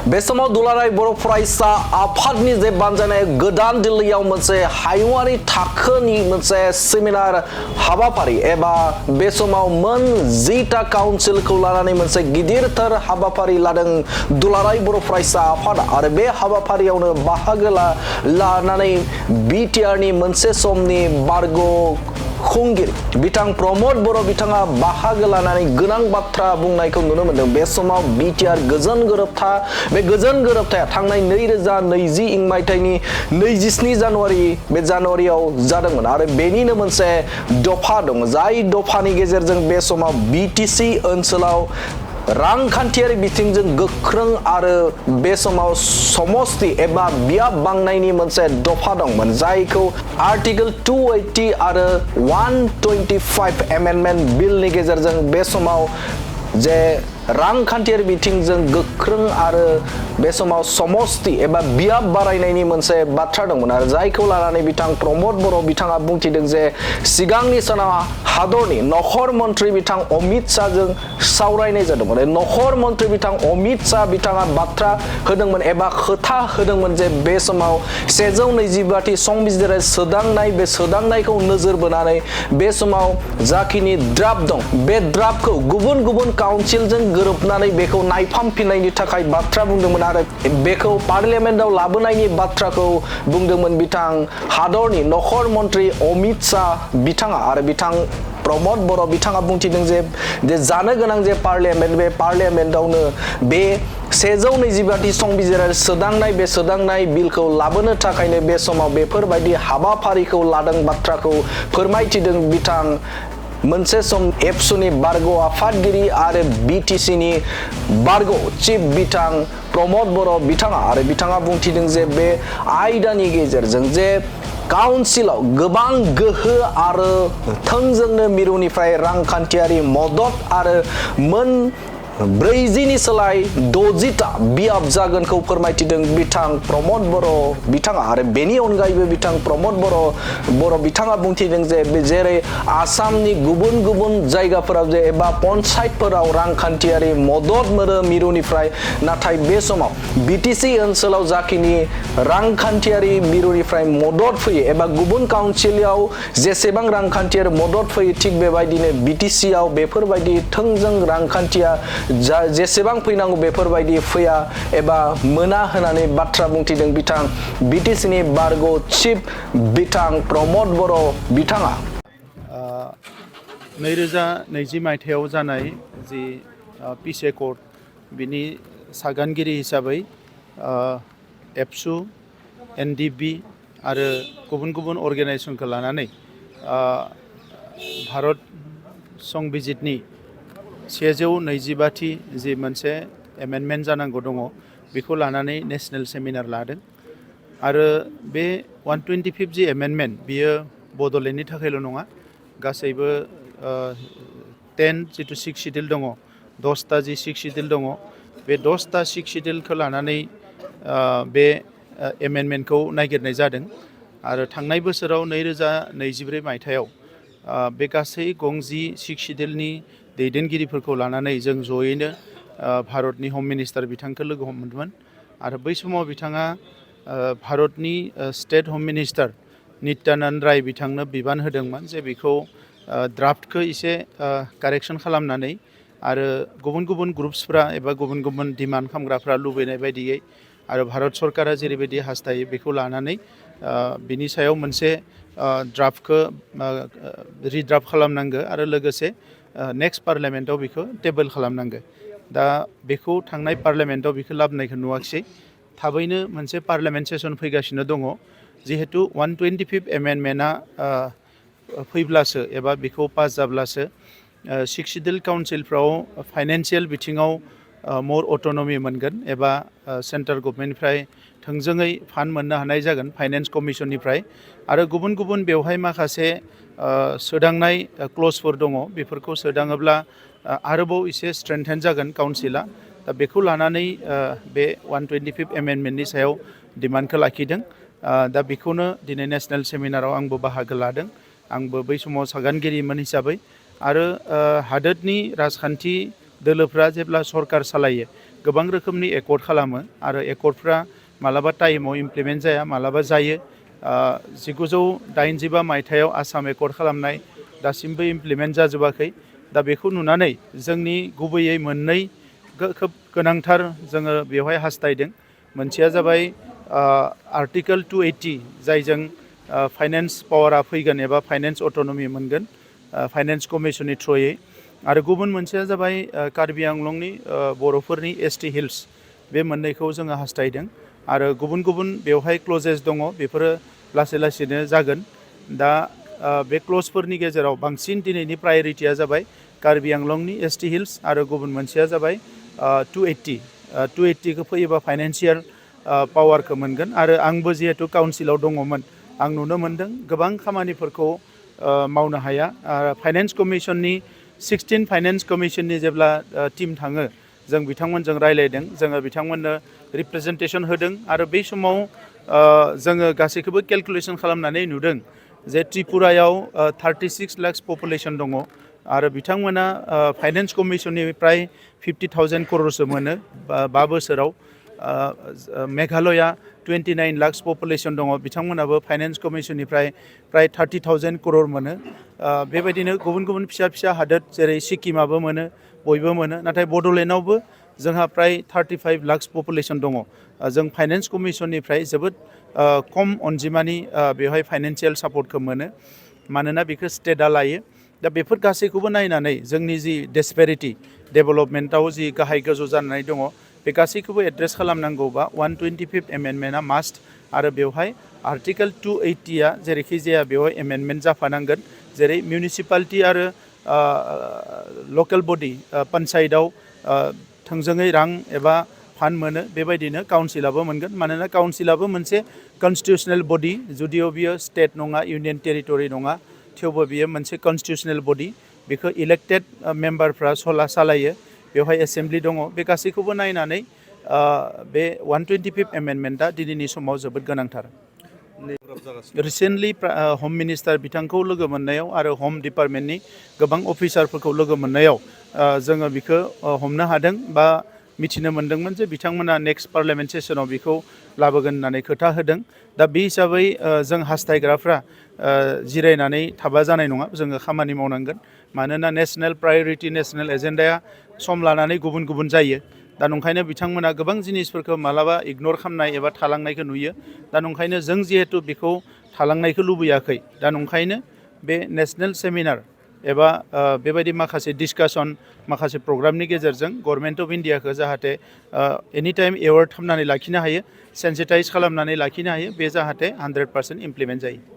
बे समाव दुलाराय बर' फरायसा आफादनि जे बानजायनाय गोदान दिल्लीयाव मोनसे हायुङारि थाखोनि मोनसे सेमिनार हाबाफारि एबा बे समाव मोन 10टा काउन्सिलखौ लानानै मोनसे गिदिरथार हाबाफारि लादों दुलाराय बर' फरायसा आफाद आरो बे हाबाफारियावनो बाहागो लानानै बिटिआरनि मोनसे समनि बारग' खुंगिरि बिथां प्रमद बर' बिथाङा बाहागो लानानै गोनां बाथ्रा बुंनायखौ नुनो मोनदों। बे समाव बिटिआर गोजोन गोरोबथा बे गोजोन गोरोबथाया थांनाय 2020 इं मायथाइनि 27 जानुवारियाव जादोंमोन आरो बेनिनो मोनसे दफा दं जाय दफानि गेजेरजों बे समाव बिटिसि ओनसोलाव रांखान्थियारि बिथिंजों गोख्रों आरो बे समाव समस्ति एबा बियाब बांनायनि मोनसे दफा दंमोन जायखौ आर्टिकल 280 आरो 125 एमेन्डमेन्ट बिलनि गेजेरजों बे समाव जे रांखान्थियारि बिथिंजों गोख्रों आरो बे समाव समस्ति एबा बियाब बारायनायनि मोनसे बाथ्रा दंमोन आरो जायखौ लानानै बिथां प्रमद बर' बिथाङा बुंथिदों जे सिगांनि सानाव हादरनि नखर मन्त्रि बिथां अमित शाहजों सावरायनाय जादोंमोन। नखर मन्त्रि बिथां अमित शाह बिथाङा बाथ्रा होदोंमोन एबा खोथा होदोंमोन जे बे समाव 125थि संबिजिरारि सोदांनाय बे सोदांनायखौ नोजोर बोनानै बे समाव जाखिनि ड्राफ्ट दं बे ड्राफ्टखौ गुबुन गुबुन काउन्सिलजों गोरोबनानै बेखौ नायफामफिननायनि थाखाय बाथ्रा बुंदोंमोन आरो बेखौ पार्लियामेन्टआव लाबोनायनि बाथ्राखौ बुंदोंमोन बिथां हादरनि नखर मन्त्रि अमित शाह बिथाङा आरो बिथां प्रमद बर' बिथाङा बुंथिदों जे जानो गोनां जे पार्लियामेन्ट बे पार्लियामेन्टआवनो बे 125थि संबिजिरारि सोदांनाय बे सोदांनाय बिलखौ लाबोनो थाखायनो बे समाव बेफोरबायदि हाबाफारिखौ लादों बाथ्राखौ फोरमायथिदों बिथां मोनसे सम एबसुनि बारग' आफादगिरि आरो बिटिसिनि बारग' चिफ बिथां प्रमद बर' बिथाङा आरो बिथाङा बुंथिदों जे बे आयदानि गेजेरजों जे काउन्सिलाव गोबां गोहो आरो थोंजोंनो मिरुनिफ्राय रांखान्थियारि मदद आरो मोन 40नि सोलाय 60टा बियाब जागोनखौ फोरमायथिदों बिथां प्रमद बर' बिथाङा आरो बेनि अनगायैबो बिथां प्रमद बर' बिथाङा बुंथिदों जे जेरै आसामनि गुबुन गुबुन जायगाफोराव जे एबा पन्चायतफोराव रांखान्थियारि मदद मोनो मिरुनिफ्राय नाथाय बे समाव बिटिसि ओनसोलाव जाखिनि रांखान्थियारि मिरुनिफ्राय मदद फैयो एबा गुबुन काउन्सिलाव जेसेबां रांखान्थियारि मदद फैयो थिग बेबायदिनो बिटिसिआव बेफोरबायदि थोंजों रांखान्थिया जेसेबां फैनांगौ बेफोरबायदि फैया एबा मोना होननानै बाथ्रा बुंथिदों बिथां बिटिसिनि बारग' चिफ बिथां प्रमद बर' बिथाङा 2020 मायथाइयाव जानाय जि पिस एकर्ड बिनि सागानगिरि हिसाबै एबसु एनडिबि आरो गुबुन गुबुन अर्गेनाइजेसनखौ लानानै भारत संबिजितनि 125थि जि मोनसे एमेन्डमेन्ट जानांगौ दङ बेखौ लानानै नेशनेल सेमिनार लादों आरो बे 125 जि एमेन्डमेन्ट बियो बड'लेण्डनि थाखायल' नङा गासैबो 10 जिथु 6 शिड्युल दङ 10टा जि 6 शिड्युल दङ बे 10टा 6 शिड्युलखौ लानानै बे एमेन्डमेन्टखौ नागिरनाय जादों आरो थांनाय बोसोराव 2024 मायथाइयाव बे गासै गंजि 6 शिड्युलनि दैदेनगिरिफोरखौ लानानै जों जयैनो भारतनि हम मिनिस्टार बिथांखौ लोगो हमदोंमोन आरो बै समाव बिथाङा भारतनि स्टेट हम मिनिस्टार नित्यानन्द राय बिथांनो बिबान होदोंमोन जे बेखौ ड्राफ्टखौ एसे कारेक्सन खालामनानै आरो गुबुन गुबुन ग्रुप्सफ्रा एबा गुबुन गुबुन डिमान्ड खालामग्राफ्रा लुबैनाय बायदियै आरो भारत सरकारा जेरैबायदि हास्थायो बेखौ लानानै बिनि सायाव मोनसे ड्राफ्टखौ रिड्राफ्ट खालामनांगौ आरो लोगोसे नेक्स्ट पार्लियामेन्टआव बेखौ टेबोल खालामनांगौ दा बेखौ थांनाय पार्लियामेन्टआव बेखौ लाबोनायखौ नुवाखिसै थाबैनो मोनसे पार्लियामेन्ट सेसन फैगासिनो दङ जिहेतु 125 एमेन्डमेन्टआ फैब्लासो एबा बेखौ पास जाब्लासो 6 शिड्युल काउन्सिलफ्राव फाइनेन्सियेल बिथिङाव मर अट'नमि मोनगोन एबा सेन्ट्रेल गभर्नमेन्टनिफ्राय थोंजोङै फान्ड मोननो हानाय जागोन फाइनेन्स कमिसननिफ्राय आरो गुबुन गुबुन बेवहाय माखासे सोदांनाय क्लजफोर दङ बेफोरखौ सोदाङोब्ला आरोबाव एसे स्ट्रेंथेन जागोन काउन्सिला दा बेखौ लानानै बे 125 एमेन्डमेन्टनि सायाव डिमान्डखौ लाखिदों दा बेखौनो दिनै नेशनेल सेमिनाराव आंबो बाहागो लादों आंबो बै समाव सागानगिरिमोन हिसाबै आरो हादोरनि राजखान्थि दोलोफ्रा जेब्ला सरकार सालायो गोबां रोखोमनि एकर्ड खालामो आरो एकर्डफ्रा मालाबा टाइमाव इमप्लिमेन्ट जाया मालाबा जायो 1985 मायथाइयाव आसाम एकर्ड खालामनाय दासिमबो इमप्लिमेन्ट जाजोबाखै दा बेखौ नुनानै जोंनि गुबैयै मोननै खोब गोनांथार जोङो बेवहाय हास्थायदों मोनसेया जाबाय आर्टिकल 280 जायजों फाइनेन्स पावारा फैगोन एबा फाइनेन्स अट'नमि मोनगोन फाइनेन्स कमिसननि थ्रुयै आरो गुबुन मोनसेया जाबाय कार्बि आंलंनि बर'फोरनि एसटि हिल्स बे मोननैखौ जोङो हास्थायदों आरो गुबुन गुबुन बेवहाय क्लजेस दङ बेफोरो लासै लासैनो जागोन दा बे क्लजफोरनि गेजेराव बांसिन दिनैनि प्रायरिटिया जाबाय कार्बि आंलंनि एसटि हिल्स आरो गुबुन मोनसेया जाबाय 280 खौ फैयोबा फाइनेन्सियेल पावारखौ मोनगोन आरो आंबो जिहेतु काउन्सिलाव दङमोन आं नुनो मोनदों गोबां खामानिफोरखौ मावनो हाया फाइनेन्स कमिसननि 16 फाइनेन्स कमिसननि जेब्ला टिम थाङो जों बिथांमोनजों रायलायदों जोङो बिथांमोननो रिप्रेजेन्टेसन होदों आरो बे समाव जोङो गासैखौबो केलकुलेसन खालामनानै नुदों जे त्रिपुरायाव 36 लाख पपुलेसन दङ आरो बिथांमोना फाइनेन्स कमिसननिफ्राय 50,000 क'रसो मोनो 5 बोसोराव मेघालया 29 लाख पपुलेसन दङ बिथांमोनाबो फाइनेन्स कमिसननिफ्राय प्राय 30,000 क'रर मोनो बेबायदिनो गुबुन गुबुन फिसा फिसा हादोर जेरै सिक्किमाबो मोनो बयबो मोनो नाथाय बड'लेण्डआवबो जोंहा प्राय 35 लाख पपुलेसन दङ जों फाइनेन्स कमिसननिफ्राय जोबोद खम अनजिमानि बेवहाय फाइनेन्सियेल सापर्टखौ मोनो मानोना बेखौ स्टेटआ लायो दा बेफोर गासैखौबो नायनानै जोंनि जि डेसपेरिटि डेभेलपमेन्टआव जि गाहाय गोजौ जानानै दङ बे गासैखौबो एड्रेस खालामनांगौबा 125 एमेन्डमेन्टआ मास्ट आरो बेवहाय आर्टिकेल 280 जेरैखि जाया बेवहाय एमेन्डमेन्ट जाफानांगोन जेरै मिउनिसिपालिटि आरो लकेल बडि पन्सायतआव थोंजोङै रां एबा फान्ड मोनो बेबायदिनो काउन्सिलाबो मोनगोन मानोना काउन्सिलाबो मोनसे कनस्टिटिउसनेल बडि जुदिअ बियो स्टेट नङा इउनियन टेरिटरि नङा थेवबो बियो मोनसे कनस्टिटिउसनेल बडि बेखौ इलेक्टेड मेम्बारफ्रा सालायो बेवहाय एसेम्ब्लि दङ बे गासैखौबो नायनानै बे 125 एमेन्डमेन्टआ दिनैनि समाव जोबोद गोनांथार रिसेन्टलि हम मिनिस्टार बिथांखौ लोगो मोननायाव आरो हम डिपार्टमेन्टनि गोबां अफिसारफोरखौ लोगो मोननायाव जोङो बिखौ हमनो हादों बा मिथिनो मोन्दोंमोन जे बिथांमोना नेक्स्ट पार्लियामेन्ट सेसनाव बिखौ लाबोगोन होननानै खोथा होदों दा बे हिसाबै जों हास्थायग्राफ्रा जिरायनानै थाबा जानाय नङा जोङो खामानि मावनांगोन मानोना नेशनेल प्रायरिटि नेशनेल एजेन्डाया सम लानानै गुबुन गुबुन जायो दा नंखायनो बिथांमोना गोबां जिनिसफोरखौ मालाबा इगनर खालामनाय एबा थालांनायखौ नुयो दा नंखायनो जों जिहेतु बेखौ थालांनायखौ लुबैयाखै दा नंखायनो बे नेशनेल सेमिनार एबा बेबायदि माखासे डिसकासन माखासे प्रग्रामनि गेजेरजों गभर्नमेन्ट अफ इन्डियाखौ जाहाथे एनि टाइम एवार्ड खालामनानै लाखिनो हायो सेन्सिटाइज खालामनानै लाखिनो हायो बे जाहाथे 100% इमप्लिमेन्ट जायो